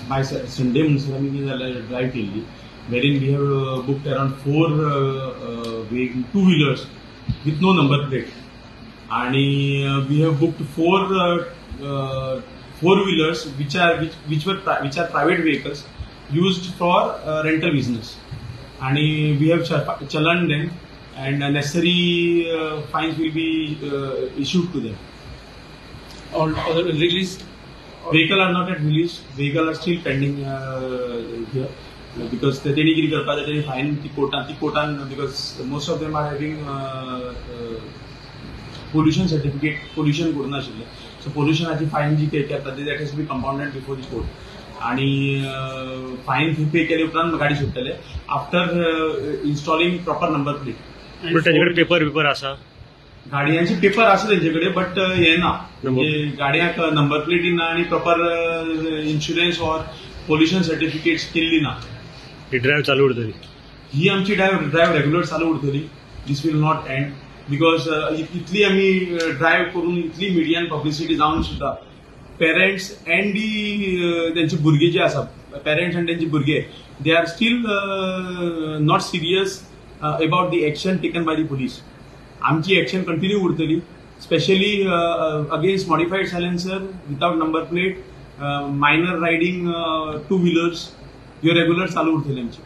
बाय Sunday म्हणसर आमी कितें जालें, ड्रायव्ह केल्ली wherein we have booked around four two wheelers with no number plate आणि we have booked four wheelers which are private vehicles used for rental business आणि we have challan them and necessary fines will be issued to them. All other release? Vehicle are not yet released. Vehicle are still pending here because तेणी कितें करपाक जाय, तेणी fine ती कोर्टान because most of them are having pollution certificate, pollution करूं नाशिल्लें. So पोल्युशनाची fine जी करता ती that has be compounded before the court आणि फायन पे केले उपरांत गाडी सोडटले after installing proper number plate. पण तांचे कडेन पेपर बिपर आसा? गाडयांचे पेपर आसा तेंचे कडेन, बट हे ना, म्हणजे गाडयांक नंबर प्लेटी ना आणि proper insurance or pollution certificates केल्ली ना. ही ड्रायव्ह चालू उरतली? ही आमची ड्रायव्ह रेग्युलर चालू उरतली. This will not end because इतली आमी ड्रायव्ह करून, इतली मिडियान पब्लिसिटी जावन सुद्दां पेरंट्स अँड दी तेंचे भुरगे जे आसा, पेरंट्स आनी तेंचे भुरगे, they are still not serious about the action taken by the police. आमची एक्शन कंटिन्यू उरतली, specially against modified silencer, without number plate, minor riding two wheelers. ह्यो रेग्युलर चालू उरतली आमची.